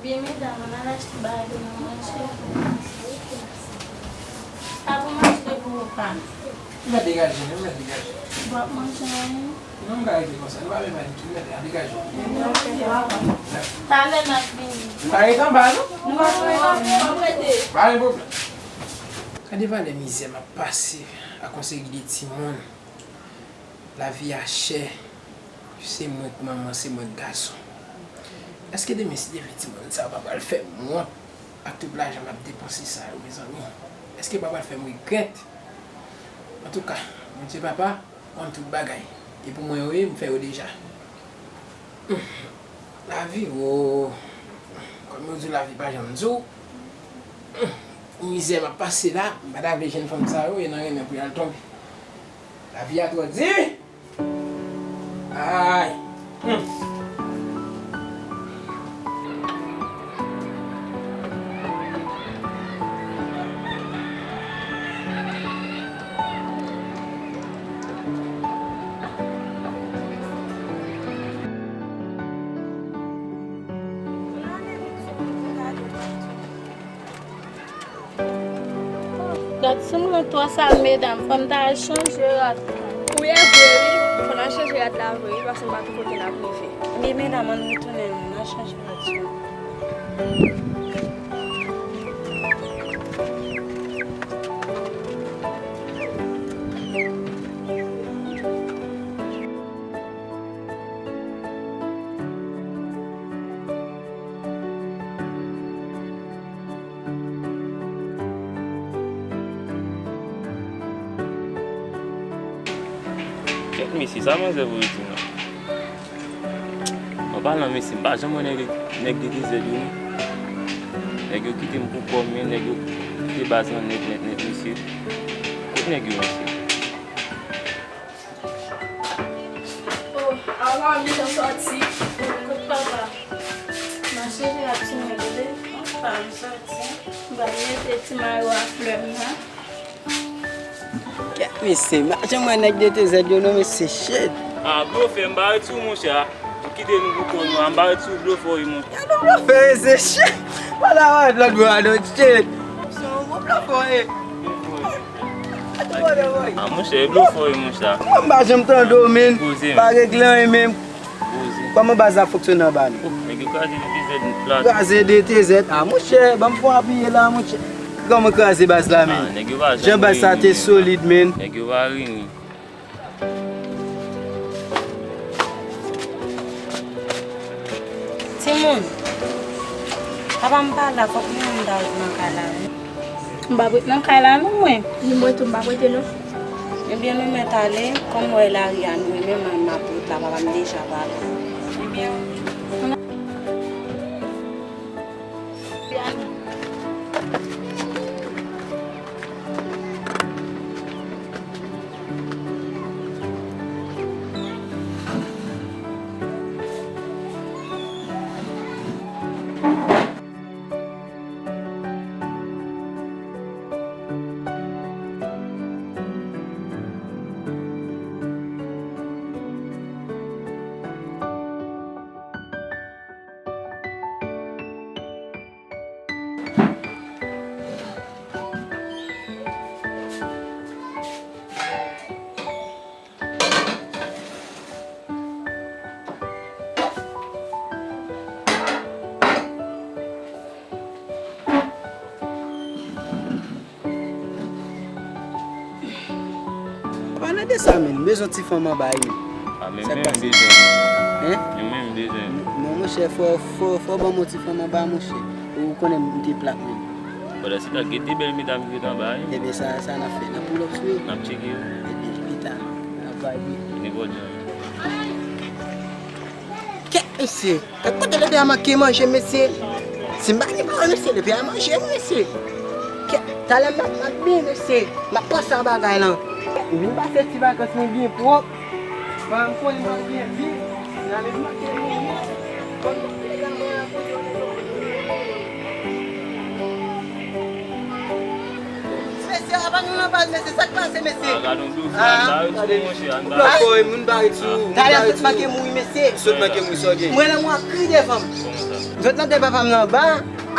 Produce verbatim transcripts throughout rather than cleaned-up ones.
Byen, medam, ann al achte bagay pou nou manje. Pa pou manje pou ou pa. M mèt degaje, m mèt degaje. W ap manje anyen? Non, m ka rete konsa. Nou pa bezwen di tou, mèt degaje. Talè n ap vini. M pa rete anba, non. Nou pa rete anba, w ap rete. Pa gen pwoblèm. Gade valè mizè m ap pase ak yon seri de timoun. Lavi a chè. Se mwen k manman, se mwen k gason. Èske demen, si Deven timoun sa yo pa pral fè m wont ak tout lajan m ap depanse sa yo, mezanmi? Èske yo pa pral fè m regrèt? Antouka, Bondye Papa konn tout bagay. E pou mwen yo ye, m fè yo deja. Lavi, o, kòm yo di w lavi pa janm di w, mizè m ap pase la, m pa ta vle jèn fanm sa yo, e nan renmen pou y al tonbe. Lavi a twò di. Ay. Hmm. Gad, si m rete twò sal, medam, fò m ta al chanje rad mwen. Ou ye vre, wi. Fò n al chanje rad la vre, wi, paske m pa konn kote n ap rive. Ebyen, medam, ann retounen, non, n al chanje rad sou. Kèt mesye, sa manzè voye di non. An palan mesye, m pa janm wè nèg, nèg de T Z yo non. Nèg yo kite m pou kò m, men nèg yo kite baz lan nèt, nèt, nèt, mesye. Kot nèg yo, mesye? Oh, awa m gentan sòti. Kot papa? M a chanje ak ti nèg yo, tande. Papa, m sòti. M pral mete ti mayo a flè m nan. Kèt mesye, m pa janm wè nèg de T Z yo non, mesye, shit. Ah, blofè, m pa ret sou ou, monchè. Ou kite nou pou kò nou a, m pa ret sou ou, blofè, wi, monchè. Gade yon blofè, mesye, shit. Wala, wala, lòt bò a, non, shit. Se yon gwo blofè, wi. Ah, monchè, e blofè, wi, monchè. Mwen, m pa janm tande w, men. Poze, pa regle anyen, men. Poze. Kòman baz la fonksyone anba nou? Oh, nèg yo kraze de T Z la. Kraze de T Z? Ah, monchè, ban m fè yon apiye la, monchè. Kòman kraze baz la, men? Ah, nèg yo pa janm. Jan baz sa te solid, men. Nèg yo pa rini. Timoun, papa m pa la, fòk mwen menm ta ret nan kay la, wi. M p ap ret nan kay la non, mwen. Ni mwen tou, m p ap rete non. Ebyen, nou mèt ale, kòm m wè lari a nou, e menm mwen m ap ret la, papa m deja pale. Ebyen. Pale de sa, men. M bezwen ti fanm anba, wi. Ah, men sa k pase? Hein? Men menm bezwen. Non, monchè, fò, fò, fò ban m yon ti fanm anba, monchè. Ou konnen m te plat menm. Pandan se tan, gen de bèl medam ki ret anba, wi. Ebyen, sa, sa n ap fè, n ap pull up sou yo. N ap tcheke yo. Ebyen, pita, n ap vibe. Nenpòt jan. Kèt, mesye. Kèt kote lepe a manke manje, mesye. Si m pa gen pawòl, mesye, lepe a manje m, mesye. Kèt, talè m ap, m ap byen, mesye. M ap panse a bagay lan. M vin pase ti vakans mwen byen pwòp. Ban m konnen m ap byen viv. Nan men m ap byen viv. Kòm Mesye, apa nou nan baz, mesye? Sa k pase, mesye? Ah, gade yon dofin, ann bare sou ou, monchè, ann bare sou ou. Talè sot manke mouri, mesye. Sot manke mouri, sa w gen? Mwen la, mwen ap kri devan m. Kòman sa? Zòt nan tè papa m nan ba,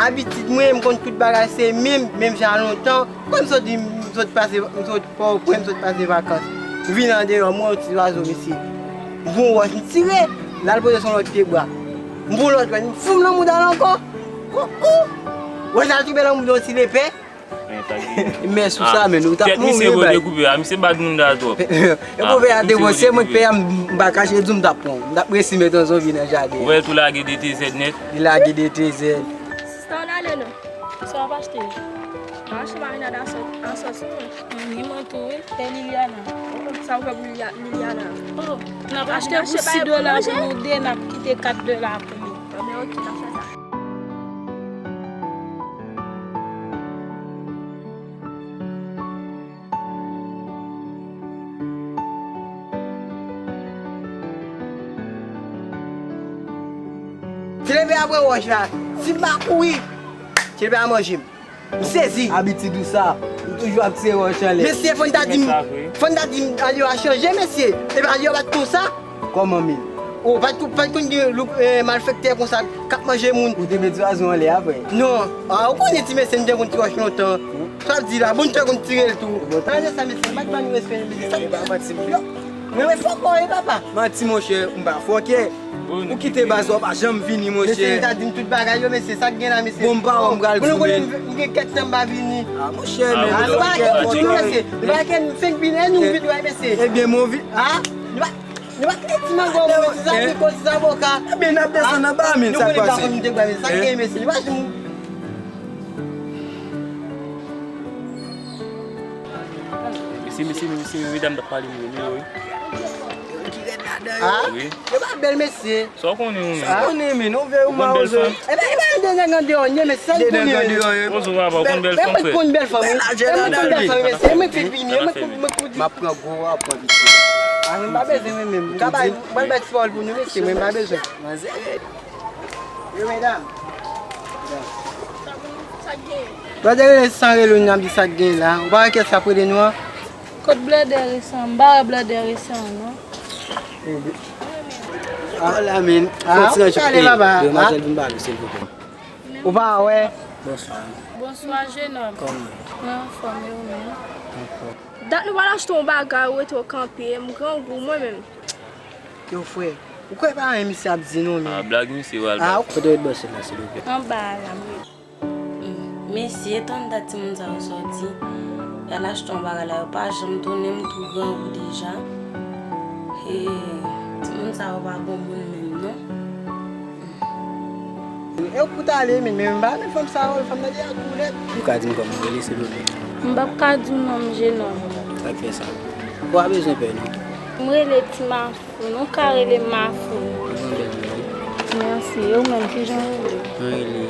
abitid mwen, m konn tout bagay, se menm, menm jan lontan. Kòm m sot di, m sot pase, m sot Pòtoprens, m sot pase vakans. M vin andeyò, m wè yon ti zwazo, mesye. M pran yon wòch, m tire, l al poze sou yon lòt pye bwa. M pran yon lòt wòch, m fout l nan mouda l ankò. Koukou! Wòch la tonbe nan mouda yon ti lepè. Men sa ki Men sou sa, men ou t ap mouri, bay. Tèt misye bo dekoupe a, misye bat moun la twòp. E bo pè a te bon, se mwen k pè a, m pa kache di w m t ap pran w. M t ap resi met yon zonbi nan jaden. Ou wè l tou lage D T Z nèt. Li lage D T Z. Sista, ann ale non. Sa w ap achte? M ap achte marinad a sòs, a sòs, wi. Ni mwen tou, wi. E Liliana? Sa w fè pou Lilia-, Liliana? Oh, n ap achte pou sis dola pou nou de, n ap kite kat dola pou li. Bon, men oke, n ap fè sa. Ti lepè a pran wòch la. Si m pa kouri, ti lepè a manje m. M sezi. Abitid ou sa. Ou toujou ap tire wòch anlè. Mesye, fò n ta di m, fò n ta di m, Alyo a chanje, mesye. Epi Alyo pa t konsa. Kòman menm? Ou pa t, pa t konn gen loup, eh, malfektè konsa k ap manje moun. Ou te met zwazo anlè a, frè? Non. Ah, ou konnen ti mesye, m te konn ti wòch lontan. Sa w di la, bon, m te konn tire l tou. Bon. Ann sa, mesye, m pa t ban nou respè, mesye. Sa, e pa manti, m yo. Mwen, mwen fòkè, wi, papa. Manti, monchè, m pa fòkè. Ou kite baz, w pa janm vini, monchè. Mesye, li ta di m tout bagay yo, mesye, sa k gen la, mesye. Bon, m pa wè m pral di w, men. M gen kèk tan m pa vini. Ah, monchè, men. Ah, nou pa gen tout, mesye. Nou pa gen fenk vini, nou vin wè, mesye. Ebyen, mwen vin. Ah, nou pa, nou pa gen ti mango, mesye, sa ki koz zaboka. Ebyen, n ap desann anba, men, sa k pase? Nou konnen pa konn te gwè, mesye, sa k gen, mesye. Nou pa janm Mesye, mesye, mesye, medam t ap pale m yo, men yo, wi. Yo ki rèd ladan yo. Ah? Wi. Yo pa bèl, mesye. Sa w konnen, ou menm? Sa w konnen, men, nou vye ou mawozo. Ebyen, e pa de nèg andeyò, nye, mesye, sa n konnen. Koz ou papa, ou konn bèl fanm, frè. Mwen konn bèl fanm, wi. Mwen konn bèl fanm, mesye. Mwen fèk vini, mwen konn, mwen konn di. M ap pran gwo, w ap pran piti. Ah, mwen pa bezwen, mwen menm. M ka bay, mwen bay ti pawòl pou nou, mesye, mwen pa bezwen. Yo, medam. Sa gen? Brother rele san rele w, n ap di sa k gen la. Ou pa wè kiyès k ap rele nou an? Kot blòdè resan? M pa wè blòdè resan an, non. Ah, la, men. Ah, fò ti ranje ale, papa. Demwazèl vin pale, silvouplè. Ou pa wè? Bonswa. Bonswa, jenòm. Kòman? Mwen anfòm, e ou menm? Anfòm. Dat nou pa t al achte yon bagay, ou rete w kanpe, m grangou, mwen menm. Yo, frè, ou kwè pa anyen misye ap di non, men. Ah, blag misye pral bay. Kote w ret bòs la, silvouplè? Anba a la, m ret. Hmm, mesye, tann dat timoun sa yo sòti, y al achte yon bagay la, yo pa janm tounen, m tou grangou deja. Hey, timoun sa yo pa bon moun menm, non. E ou kout ale, men, men m pa renmen fanm sa yo, fanm nan deja tou lèd. Ou ka di m kòman w rele, silvouplè? M p ap ka di w non m, jenòm. Sa k fè sa? Ou pa bezwen pè, non. M rele Ti Mafou, non, ou ka rele m Mafou. Ou gen bèl non, wi. Mèsi. E ou menm, kijan w rele? Mwen rele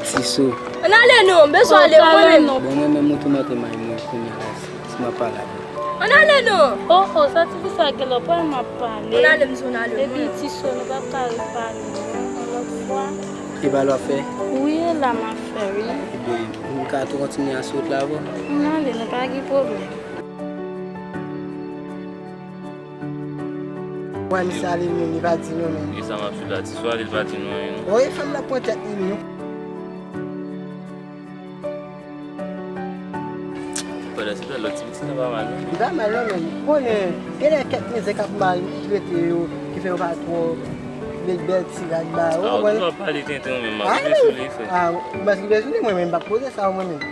Tiso. Ann ale non, m bezwen ale, mwen menm. Bon, mwen menm, ou tou monte may mwen, kounye a la, si m ap pale avè w. Ann ale non! Oh, oh, sa ti fi sa gen lè w pale m ap pale. Ann ale, m di w ann ale, mwen. Epi Tiso, nou p ap ka repale, non, yon lòt fwa. E bal w ap fè? Wi, e la m ap fè, wi. Ebyen, m ka tou kontinye asou wout la avè w? Ann ale, nou pa gen pwoblèm. Wè, misye ale, li menm, li pa di nou, men. E sa m ap sou la, Tiso ale, li pa di nou anyen, non. Oh, e fanm nan pran tèt li, non. Pandan se tan, lòt ti pitit lan pa mal, non? Li pa mal, non, men. Ou konnen, genlè kèk mizè k ap mal, ki rete yo, ki fè yo pa twò met bèl ti rad ba yo, ou konprann? Ah, ou toujou ap pale tenten, ou menm, m ap rive sou li, frè. Ah, ou mèt rive sou li, mwen menm, m p ap poze sa, mwen menm.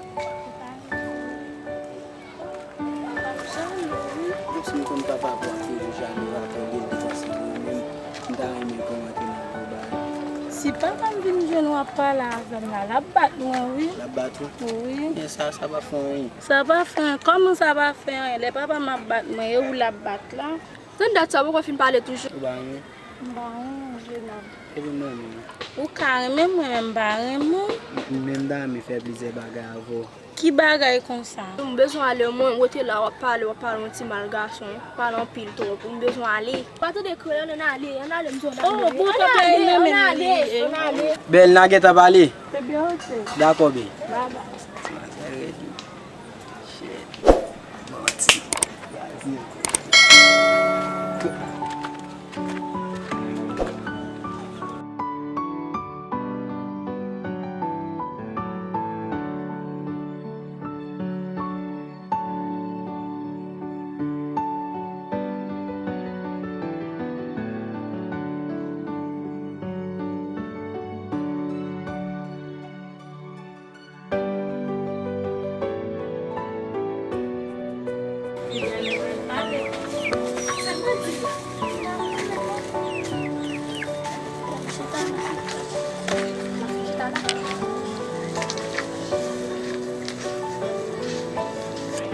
Ou pa Kòm papa pou ap toujou jale rapò de li, paske mwen menm, m ta renmen pou m antre nan gwo bagay. Si papa m vin jwenn w ap pale a zam la, l ap bat mwen, wi. L ap bat ou? Wi. Men sa, sa pa fè anyen. Sa pa fè anyen. Kòman sa pa fè anyen? Lè papa m ap bat mwen, e ou l ap bat la? Tann dat sa, ou poko fin pale toujou. Ou pa renmen? M pa renmen, jenòm. Epi mwen menm? Ou ka renmen mwen, men m pa renmen w. M, men m ta renmen fè plizyè bagay avè w. Ki bagay konsa? M bezwen ale, mwen, ou rete la, w ap pale, w ap pale yon ti mal gason, pale anpil twòp. M bezwen ale. Pa tande kriye, ann ale, ann ale, m di w ann ale. Oh, bon, ann ale, ann ale, ann ale. Bèl, n a gentan pale. Ebyen, oke. Dakò, bèl. Bye bye. Shit. Manti. Kraze.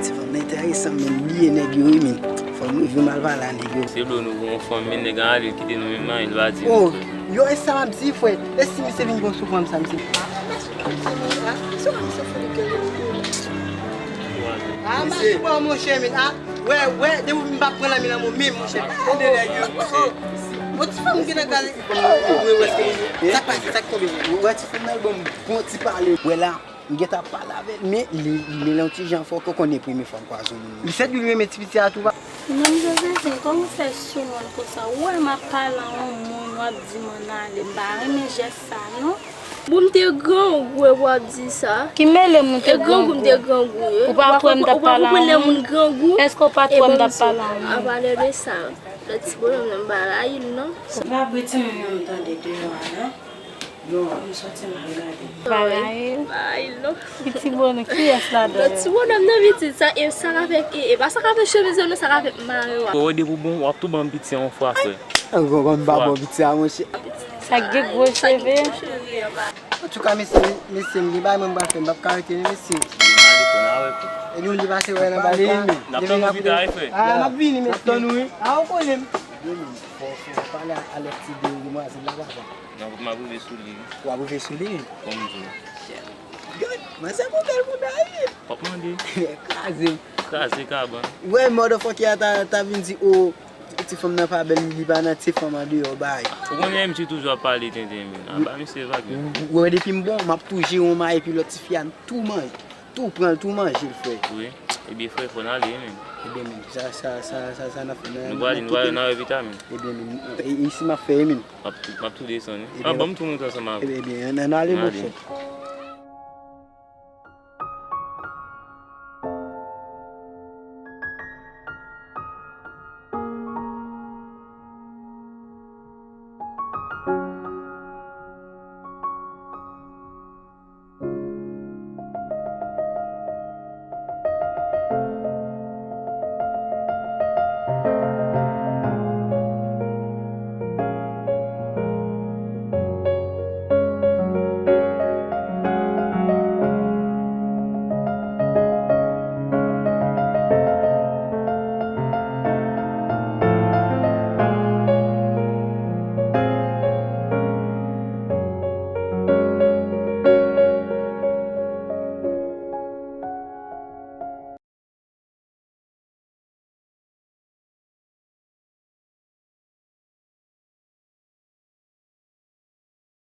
Ti fanm nan enteresan, men m bliye nèg yo, wi, men fò m rive m al pale a nèg yo. Se dlo nou pou yon fanm, men nèg an ale, l kite nou menm, anyen l pa di nou. Oh, yo, e sa m ap di, frè. E si misye vin pran sou fanm sa, misye? Ah, m ap sou bò, monchè, men, ah, wè, wè, depi m pa pran lame nan men w menm, monchè. Tande nèg yo, monchè. Bon, ti fanm ki nan gade. Sa k pase, sa k tonbe? Wè, ti fanm nan, l ban m bon ti pale. Wè la, m gentan ap pale avè l, men li, li men l yon ti jan fò, ou konnen premye fwa m kwaze yon moun. Li sèt li renmen ti piti a tou, pa. Manm Josephine, kòman w fè sou mwen konsa? Ou wè m ap pale a yon moun, w ap di m ann ale. M pa renmen jès sa, non. Bon, m te grangou epi w ap di sa. Ki mele m ou te grangou? E grangou m te grangou, ye. Ou pa kwè m t ap pale a yon moun? Èske w pa t kwè m t ap pale a yon moun? An palè de sa, lòt ti bonòm nan m pa rayi l, non. Se pa bri timoun yo m tande deyò a, non. Non. M soti m al gade. Pa rayi l? Pa rayi l, non. Ki ti bonòm, kiyès ladan yo? Lòt ti bonòm nan pitit, sa, e sa k ap fè, e, e pa sa k ap fè chemiz yo, non, sa k ap fè mare w a. Ou wè depi w bon, w ap tou ban m piti a yon fwa, frè. An gwo, ban m pa bon piti a, monchè. Sa gen gwo cheve. Antouka, mesye, mesye, m gen bagay mwen m pral fè, m p ap ka rete, non, mesye. Epi m di pase wè nan bagay sa. N ap tann ou pita, wi, frè. Ah, m ap vini, mesye. N ap tann ou, wi. Ah, ou konnen m. Demen, fò, fò pale a lòt ti demwazèl la, papa. Non, m ap rive sou li, wi. W ap rive sou li? Kòm di. Gad, manzè gon bèl bouda, wi. W ap mande. Kraze m. Kraze kabann. Wè, motherfucker a ta, ta vin di, o, ti fanm nan pa bèl, li pa nan ti fanm andeyò, bay. Ou konnen M J toujou ap pale tenten, men. Aba misye vag, men. Ou wè, depi m bon, m ap tou jere yon may, epi lòt ti fi a, n tou manje. Tou pran l, tou manje l, frè. Wi. Ebyen, frè, fò n ale, men. Ebyen, men, sa, sa, sa, sa, sa n ap fè, n ap kite. Nou prale, nou prale, n a wè pita, men. Ebyen, men, e, e, isi m ap fè, men. M ap tou, m ap tou desann, wi. Ah, ban m tou monte ansanm avè w. Ebyen, ebyen, ann, ann ale, monchè.